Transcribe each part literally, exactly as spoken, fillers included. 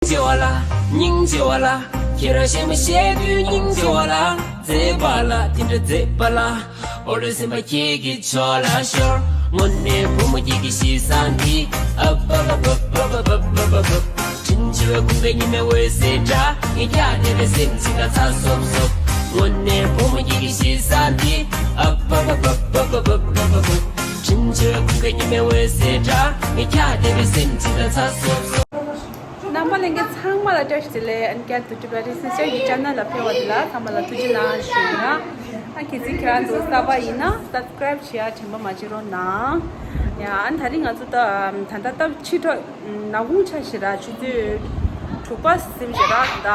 ཆེ་བ་ལ། སྙིང་རྗེ་བ་ལ། ཁྱེད་རང་གཞན་མ་བཤད་དུས་སྙིང་རྗེ་བ་ལ། མཛེས་པ་ལ་དེ་འདྲ་མཛེས་པ་ལ། འོ་ལོ་སེམས་པ་ཁྱེད་ཀྱི་ཕྱོགས་ལ་ཤོར། དངོས་གནས་བུ་མོ་ཁྱེད་ཀྱི་གཤིས་བཟང་འདི། ཨ་བ་བ་བ། དྲིན་ཆེ་བའི་ཁུངས་ཀྱི་ཉི་མའི་འོད་ཟེར་འདྲ། ངས་ཀྱང་དེ་འདྲ་སེམས་ཅན་དང་ཚ་སོབ་སོབ། དངོས་གནས་བུ་མོ་ཁྱེད་ཀྱི་གཤིས་བཟང་འདི། ཨ་བ་བ་བ། དྲིན་ཆེ་བའི་ཁུངས་ཀྱི་ཉི་མའི་འོད་ཟེར་འདྲ། ངས་ཀྱང་དེ་འདྲ་སེམས་ཅན་དང་ཚ་སོབ་སོབ། རྣམ་པ་ལྷན་རྒྱས་ཚང་མ་ལ་བཀྲ་ཤིས་བདེ་ལེགས། ཨན་ཀེ་ཏུ་ཏུ་བེ་རི་སི་སི་ཊར་གྱི་ཆེ་ནལ་ལ་ཕེབས་པ་འདི་ལ་ཚང་མ་ལ་ཐུགས་རྗེ་གནང་ཞུ་ཡིན། ཨ་གལ་སྲིད་ཁྱེད་རང་ཚོ་གསར་པ་ཡིན་ན་སབ་སི་ཀ་རེབ་བྱེད་ཡ་དྲན་པ་མ་བརྗེད་རོགས་གནང་། ཡ་ཨན་ད་རིང་ང་ཚོ་ད་ད་ལྟ་སྟབས་ཕྱི་དྲོ་ནག་ཁུང་ཆ་ཞིག་ར་ཆུ་ཚོད་དྲུག་པ་ཟིན་ཞིག་ར་ད།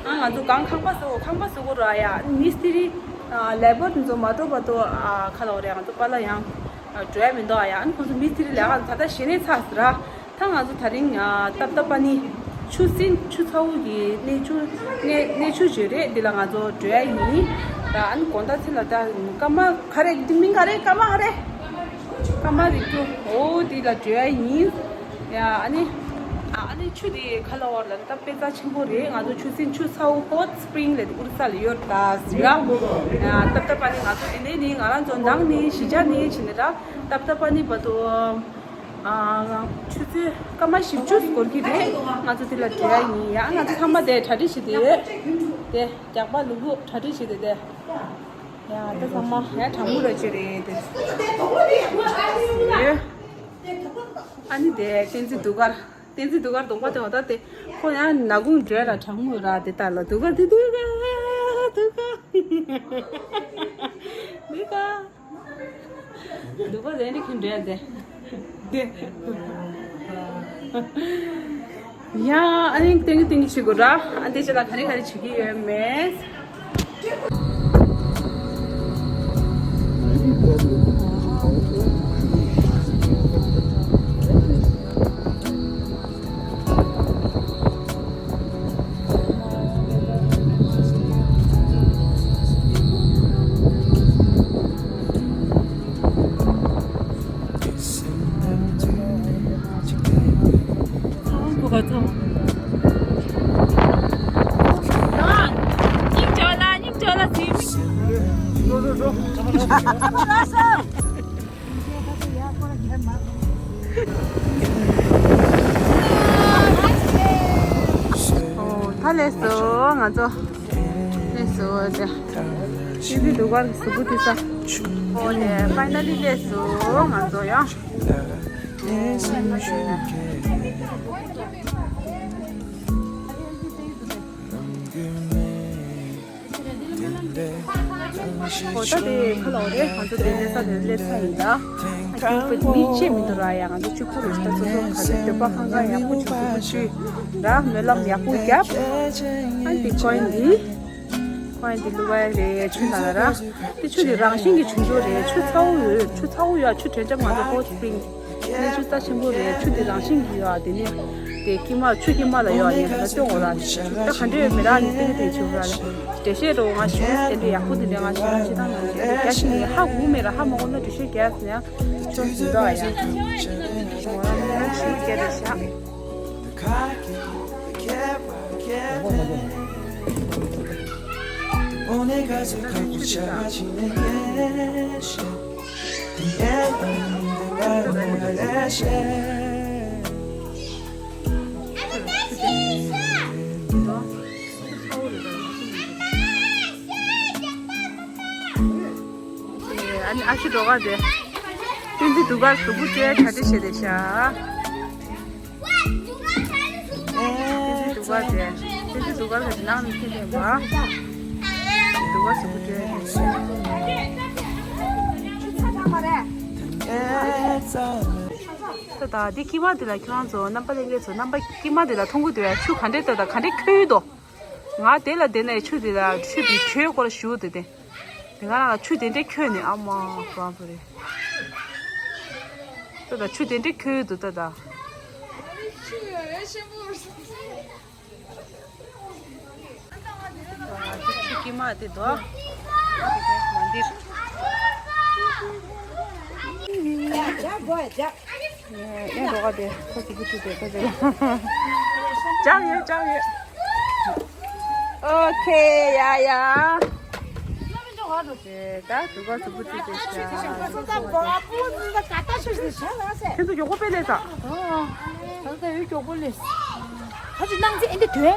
ཨ་ང་ཚོ་གང་ཁང་པ་བཟོ་ཁང་པ་བཟོ་གོ་ར་ཡ་མིས་ཏི་རི་ལེ་བར་དེ་ཚོ་མ་འགྲོ་བར་དུ་ཁ་ལོ་རེད། ང་ཚོ་པཱ་ལགས་ཡང་འགྲོ་ཡ་མི་འདུག་ཡ། ཨ་ནི་ཁོང་ཚོ་མིས་ཏི་རི་ལས་ཀ་ད་ལྟ་ཞེ་ནས་ཚར་ཟེར་ར། ད་ང་ཚོ་ད་རིང་ཏབ་ཏབ་པ་ནི་ཆུ་སྲིན་ཆུ་ཚ་བོ་གི་གནས་ཆུ་གནས་གནས་ཆུ་ཞིག་རེད། འདི་ལ་ང་ཚོ་འགྲོ་ཡ་ཡིན། ད་ཨ་ནི་དགོང་དག་ཚེ་ལ་ད་སྐར་མ་ག་རེ་འདི་མིང་ག་རེ་སྐར་མ་ག་རེ་སྐར་མ་རིག་རྒྱུ་འོ་འདི་ལ་འགྲོ་ཡ་ཡིན། ཡ་ཨ་ནི་ཨ་ཨ་ནི་ཆུ་དེ་ཁ་ལ་བར་ལ་ད་དཔེ་རྩ་ཆེན་པོ་རེད། ང་ཚོ་ཆུ་སྲིན་ཆུ་ཚ་བོ་ཧོ་ཊི་སི་པི་རིང་ལབ་ཨོ་རི་ས་ལ་ཡོད་ད་ཟེར་ཡ། ཡ་ཏབ་ཏབ་པ་ནི་ང་ཚོ་འདི་ནས་ནི་ང་རང་ཚོ་ནང་ནས་གཞིས་ཆགས་ནས་ཕྱིན་ནས་ད་ཏབ་ཏབ་པ་ནི་བར་དུ། ཨ་ཆུ་ཚོད་སྐར་མ་བཞི་བཅུ་འགོར་གྱི་རེད། ང་ཚོ་དེ་ལ་འགྲོ་ཡ་ཡིན། ཡ་ང་ཚོ་ཚང་མ་དེ་གྲ་སྒྲིག་བྱེད་དེ་ཡོད། དེ་རྒྱག་པ་ལུ་གུ་གྲ་སྒྲིག་བྱེད་དེ་དེ། ཡ་ད་ཚང་མ་ཡ་གྲང་མོ་ར་ཅི་རེད་དེ། ཨ་ནི་དེ་བསྟན་འཛིན་གདུགས་དཀར། བསྟན་འཛིན་གདུགས་དཀར་གདོང་པ་དེ་འོ་ད་དེ་ཁོ་ཡང་ནག་ཁུང་འདྲ་ར་གྲང་མོ་ར་དེ་ལྟ་ལ་གདུགས་དཀར་དེ་གདུགས་དཀར་གདུགས་དཀར་གདུགས་དཀར། འདུག་ག་རེ་ནི་ཁྱོད་འདྲ་དེ། ཡ་ཨ་ནི་ཏིང་ཏིང་བྱེད་དགོས་ར། ཨ་འདི་ཅི་ལ་ག་རེ་ག་རེ་བྱེད་ཀྱི་ཡོད་མེད། ཨོ་ད་ལེགས་སོ་ང་ཚོ། ལེགས་སོ་ད། ཤིན་ཏུ་འདུག་གར་གཟུགས་པོ་དེ་ས། ཨོ་ལེ་ཕའི་ན་ལི་ལེགས་སོ་ང་ཚོ་ཡང་། ཨོ་ད་དེ་ཁ་ལོ་རེད། ང་ཚོ་དེ་ལས་ས་དེ་ལས་ས་ཡིན་ད། ཨ་ཁྱོད་ཀྱི་མི་ཆེ་མི་འདུག་ར་ཡ། ང་ཚོ་ཆུ་ཁོ་རེ་ད་སོ་སོ་ག་ཚོད་འདོད་པ་ཧང་ག་ཡག་པོ་ཆུ་ཁོ་ཆུ་ར་སྨོན་ལམ་ཡག་པོ་རྒྱབ། ཨ་འདི་ཁོ་ཡིན་འདི། ཁོ་ཡིན་འདི་ལུ་བ་རེད་ཆུ་ན་ལ་ར། དེ་ཆུ་དེ་རང་བཞིན་གྱི་ཆུ་མཛོད་རེད། ཆུ་ཚ་བོ་ཡོད། ཆུ་ཚ་བོ་ཡོད། ཆུ་དྲོད་འཇམ་ང་ཚོ་ཧོ་ཊི་སི་པི་རིང་། གནས་ཆུ་རྩ་ཆེན་པོ་རེད། ཆུ་དེ་རང་བཞིན་གྱི་ཡོད་ཨ། དེ་ནི་དེ་ཀྱི་མ་ཆུ་ཀྱི་མ་ལ་ཡོད་ཨ། ནི་ད་སྐྱོང་འོ་ར་ཆུ་ད་ག་འདྲ་ཡོད་མེད་ར། ནི་དེ་ནི་དེ་ཆུ་ར་ལ་འགྲེལ་བཤད་རོ་ང་ཞུ་དེ་འདྲ་ཡག་པོ་དེ་འདྲ་ང་ཞུ་ཞེ་དྲག་ང་རྒྱ་ཞིག་ནི་ཧ་གོ་མེད་ར། ཧ་མ་གོ་ན་འགྲེལ་བཤད་རྒྱག་ཟེར་ཡང་ཆོག་ཟིན་འདུག་ཨ། ཡ་ང་ར་ནི་ང་ཞུ་རྒྱ་རེད་ཤག་ཨ་ནི་ཨ་ཤི་འགྲོ་ག་དེ། ཏིན་ཏི་དུ་གར་གཟུགས་པོ་བཀྲུས་གྲ་སྒྲིག་བྱས་བསྡད་ཤག་ཏིན་ཏི་དུ་གར་དེ། ཏིན་ཏི་དུ་གར་གྱི་ནང་ནས་ཁྱེར་བསྡད་པ། དུ་གར་གཟུགས་པོ་བཀྲུས་རེད། ད་ད་འདི་ཀི་མ་འདི་ལ་ཁྱེད་རང་ཚོ་རྣམ་པ་ལྷན་རྒྱས་ཚོ་རྣམ་པ་ཀི་མ་འདི་ལ་མཐོང་གི་འདུག་ཡ། ཆུ་ག་འདྲས་ད་ད་ག་འདྲས་ཁོལ་འདུག་ང་དེ་ལ་བསྡད་ནས་ཆུ་དེ་ལ་ཆུ་དེ་དྲོད་སྐོར་ཞུ་དེ་དེ། དེ་ག་རང་ལ་ཆུ་དེ་འདྲས་ཁོལ་ནས་ཨ་མ་ག་བ་རེད། ད་ད་ཆུ་དེ་འདྲས་ཁོལ་འདུག་ད་ད། ཆུ་ཀྱི་མ་དེ་དོ། མ་འདིར། ཡ་རོགས་དེ་ཁོ་ཚོ་བུ་ཆུ་དེ་ཁོ་ཚོ་ལ། ཅག་ཡོད་ཅག་ཡོད། ཨོ་ཁེ་ཡ་ཡ། ད་དུ་ག་དུ་བུ་ཏི་ཏི་ཤ། ཁྱེད་ཚོ་མགྱོགས་པོ་སྤེལ་ལས་ས། ད་ད་ཡོད་མགྱོགས་པོ་ལས། ད་ཅི་ནང་ཚེ་ཨེ་འདི་དོན།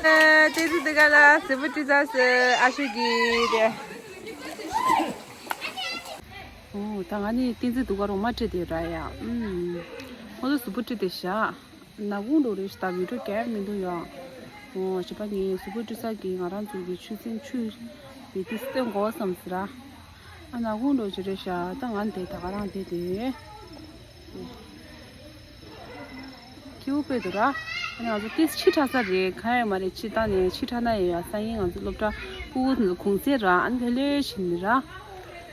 ཨེ་ཏི་ཏི་དུ་ག་ལ་སི་བུ་ཏི་ས་སི་ཨ་ཤུ་གི་དེ། ཨོ་ད་ང་ནི་བསྟན་འཛིན་དུ་ག་རོ་མ་སྤྲད་དེ་ར་ཡ། ཨུམ། ཁོ་ཚོ་གཟུགས་པོ་སྤྲད་དེ་བཞག་ནག་ཁུང་འགྲོ་རེ་ཞིག་ད་བི་ཌིའོ་གས་མི་འདུག་ཡ། ཨོ་ཞེས་པ་ངའི་གཟུགས་པོ་སྤྲད་ས་གི་ང་རང་ཚོ་གི་ཆུ་ཚན་ཆུ་བི་དུ་སྟོན་གོ་བསམ་སི་ར། ཨ་ནག་ཁུང་འགྲོ་ཅི་རེ་བཞག་ད་ང་འདི་ད་ག་རང་དེ་དེ། ཁྱེའུ་དཔེ་འདུག་ར། ཨ་ནི་ང་ཚོ་ཏིས་ཕྱི་ཁྲ་ས་རེད་གང་ཡང་མ་རེད། ཕྱི་ད་ནས་ཕྱི་ཁྲ་ན་ཡོད་ཡ། ས་ཡིན་ང་ཚོ་སློབ་གྲྭ་ཕྲུ་གུ་ཚོ་གུང་སེང་ར། ཨ་ནི་ལྷོད་ལྷོད་བྱེད་ནི་ར།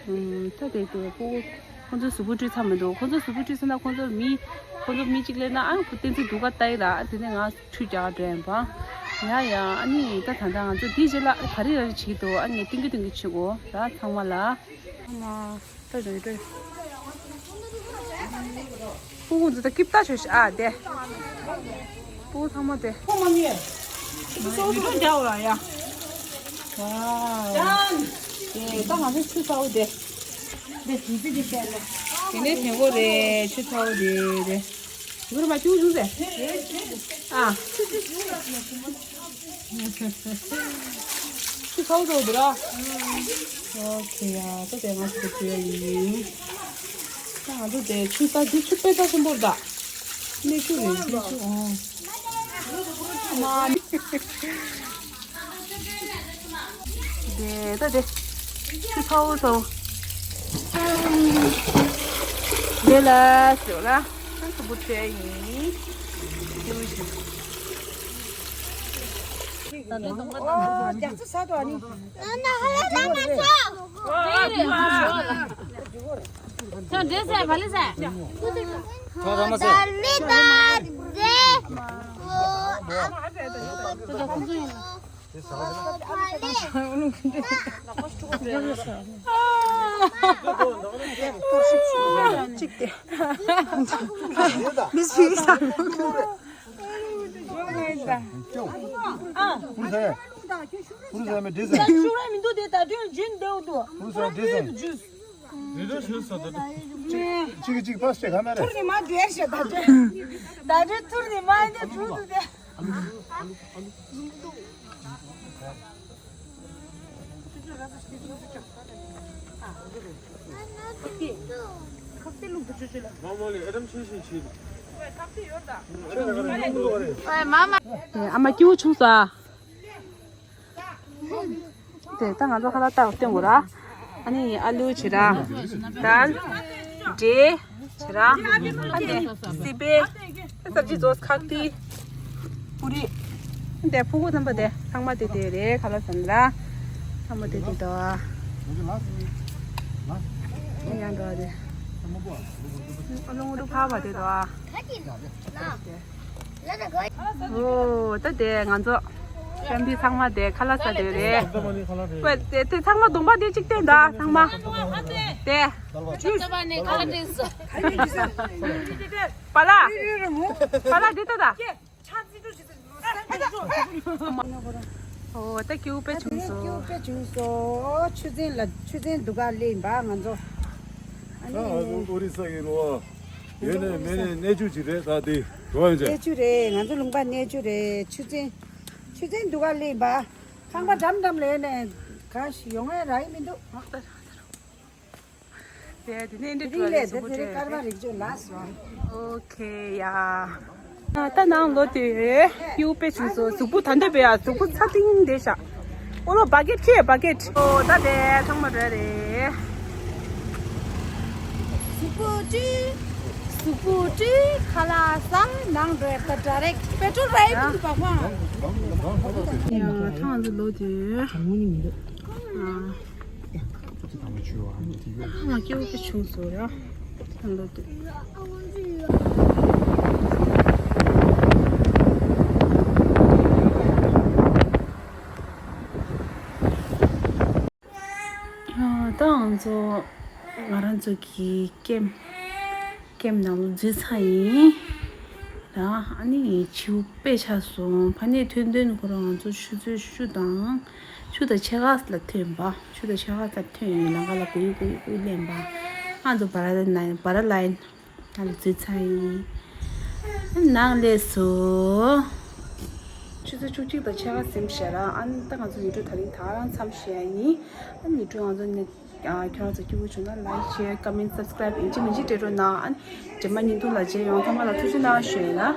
ཨུམ། ད་དེ་དེ་ཕྲུ་གུ་ཁོང་ཚོའི་གཟུགས་པོ་བཀྲུས་ཚར་མི་འདུག་ཁོང་ཚོའི་གཟུགས་པོ་བཀྲུས་ཚར་ན་ཁོང་ཚོར་མི་ཁོང་ཚོ་མི་གཅིག་སླེབས་ན་ཨ་ཁུ་བསྟན་འཛིན་སྡུག་ག་ལྟ་ཡི་ར། ཨ་དེ་ནས་ང་ཁྲུས་རྒྱག་ག་འགྲོ་ཡིན་པ། ཡ་ཡ། ཨ་ནི་ད་ད་ད་ང་ཚོ་འདི་རྗེས་ལ་ག་རེ་ར་རེ་བྱེད་ཀྱི་འདུག་ཨ་ངས་ཏིང་གི་ཏིང་གི་བྱེད་དགོས་ར་ཚང་མ་ལ། ཨ་མ། ཏོ་ཏོ་ཏོ། ཕྲུ་གུ་ཚོ་ད་སྐྱིད་པོ་བྱོས་ཤིག་ཨ་དེ། ཕྲུ་གུ་ཚང་མ་དེ། ཁོ་མ་ཉེ། ཁྱི་སོ་སོ་རྒྱག་འོ་ཡ། ཝའོ། ཅན། དེ་ད་ང་ཚོ་ཆུ་ཚ་བོ་དེ། དེ་ཟི་ཟི་དེ་བཤད་ལ། དེ་ནས་དེ་གོ་རེད་ཆུ་ཚ་བོ་དེ་རེད། ང་ར་མ་ཁྱི་གུ་བྱུང་ཟེར། ཨ། ཆུ་ཚ་བོ་ཚ་བོ་འདུག་ར། ཨོ་ཁེ་ཡ། ད་དེ་ང་ཚོ་ཆུ་ཡ་ཡིན། ད་ང་ཚོ་དེ་ཆུ་ས་འདི་ཆུ་དཔེ་ཚ་ཆེན་པོ་རེད་ད། གནས་ཆུ་རེད་གནས་ཆུ་ཨོ། མ། དེ་ད་དེ་ཆུ་ཚ་བོ་ཚ་བོ། དེ་ལ་ཟེར་ལ་ང་ཚོ་བུ་ཁྲོད་ཡིན། ཨོ། རྒྱ་མཚོ་ས་དོ་ཨ་ནི། ད་འདྲེ་ཟེར་བ་ལི་ཟེར། གཅིག་དེ། མི་ཞིག་ས། ཕུ་རུ་ཟ་མི་འདི་ཟ། ཤུགས་ར་མི་འདུག་དེ་ད་དུང་རྒྱུན་འདེའུ་འདུག་ཕུ་རུ་ཟ་འདི་ཟ། རེ་རེ་ཞུ་ས་ད་དུ། གཅིག་གིས་གཅིག་པ་ཞེ་ག་མ་རེད། ཐུར་ནི་མ་འདྲེ་ཞེ་ད་འདྲེ། ད་འདྲེ་ཐུར་ནི་མ་འདྲེ་འགྲུལ་འདུག་དེ། ཨ་མ་སྐྱིད་པོ་བྱུང་སོང་ཨ། དེ་ད་ང་ཚོ་ཁ་ལག་བཏགས་སྟོན་དགོས་ར། ཨ་ནི་ཨ་ལུ་བྱེད་ར། དཱལ། འབྲས། བྱེད་ར། ཨ་ནི་སི་པན། ཨ་སབ་ཇི་ཚོ་ཁག་ཏི། པུ་རི། དེ་ཕྲུ་གུ་རྣམ་པ་དེ་ཚང་མ་དེ་དེ་རེད་ཁ་ལག་ཟ་ནི་ར། ཚང་མ་དེ་དེ་དོ། ཡང་འགྲོ་བ་དེ། ཨ་ལོ་ངོ་རུ་ཕ་བ་དེ་དོ། ཨོ། ད་དེ་ང་ཚོ་ཧྥེ་མི་ལི་ཚང་མ་དེ་ཁ་ལག་ཟ་དེ་རེད། ཝེ་དེ་དེ་ཚང་མ་གདོང་པ་དེ་གཅིག་བསྟན་ད་ཚང་མ། དེ། པ་ལ། པ་ལ་དེ་ལྟ་ད། ཨོ་ད་སྐྱིད་པོ་དཔེ་བྱུང་སོང་། སྐྱིད་པོ་དཔེ་བྱུང་སོང་། ཆུ་ཚན་ལ་ཆུ་ཚན་འདུག་ག་ལེན་པ་ང་ཚོ། ཨ་ནི། ཨོ་རི་ས་གི་རོ། ཡོད་ནས་མེད་ནས་གནས་ཆུ་ཅིག་རེད་ད་དེ་རོ་ཡོད་ཅེ། གནས་ཆུ་རེད་ང་ཚོ་ལུང་པ་གནས་ཆུ་རེད་ཆུ་ཚན། ཆུ་ཚན་འདུག་ག་ལེན་པ། ཁང་པ་འགྲམ་འགྲམ་ལ་ཡོད་ནས་གང་ཞིག་ཡོང་ཡ་རག་གི་མི་འདུག་དེ་དེ་ནས་འདི་དེ་རིང་ལས་དེ་དེ་རིང་ཀར་བ་རིག་ཆུ་ལགས་སོ། ཨོ་ཁེ་ཡ། ད་ནང་ལོ་དེ་གཡུ་དཔེ་བྱུང་སོང་གཟུགས་པོ་ད་འདོད་པས་ཡ་གཟུགས་པོ་ཚ་ཏིང་དེ་ཤ། ཨོ་ལོ་བ་ཀེད་ཁེ་བ་ཀེད། ཨོ་ད་དེ་ཚང་མ་རེད་རེད། གཟུགས་པོ་བཀྲུས། གཟུགས་པོ་བཀྲུས་ཁ་ལག་ཟ་ནང་འགྲོ་ཡ་ད་ཌའི་རེག་པེ་ཊྲོལ་རེད་འདུག་པ་ཁོང་། ཡ་ཐང་དུ་ལོ་དེ། ང་སྐྱེ་བོ་དེ་བྱུང་སོང་ཡ། ལོ་དེ། ད་ང་ཚོ་ ང་རང་ཚོ་གི་ཀེམ་ཀེམ་ནང་ལ་འཛུལ་ཚར་ཡིན། ད་ཨ་ནི་བྱིའུ་དཔེ་ཆགས་སོང་། ཕ་ནས་ཐོན་དོན་ཁོ་རང་ང་ཚོ་ཆུ་ཚོད་ཤུ་དང་ཆུ་དང་ཕྱེད་ཀ་ལ་ཐོན་པ། ཆུ་དང་ཕྱེད་ཀ་ལ་ཐོན་ཡིན། ལམ་ཁ་ལ་གུ་ཡུ་གུ་ཡུ་གུ་ཡུ་ལེན་པ། ང་ཚོ་བ་ར་ལ་ན་བ་ར་ལ་ཡིན། ང་ལ་འཛུལ་ཚར་ཡིན། ནང་ལས་སུ། ཆུ་ཚོད་བཅུ་གཅིག་དང་ཕྱེད་ཀ་ཟིན་ཤག་ར། ཨ་ནི་ད་ང་ཚོ་ཡུལ་གྲུ་ད་རིང་ད་རང་མཚམས་བཞག་ཡིན། ཨ་ནི་ཡུལ་གྲུ་ང་ཚོ་ནས་ཨ་ཁྱོད་རང་ཚོ་སྐྱིད་པོ་བྱུང་ན་ལའིཀ་ཤེར་ཀོ་མེན་སབ་སི་ཀ་རེབ་ཡིན་གཅིག་མིན་གཅིག་སྤྲད་རོགས་གནང་། ཨ་ནི་རྗེས་མ་བརྙན་ཐུང་ལ་མཇལ་ཡོང་། ཚང་མ་ལ་ཐུགས་རྗེ་གནང་ཞུ་ཡིན་ལ།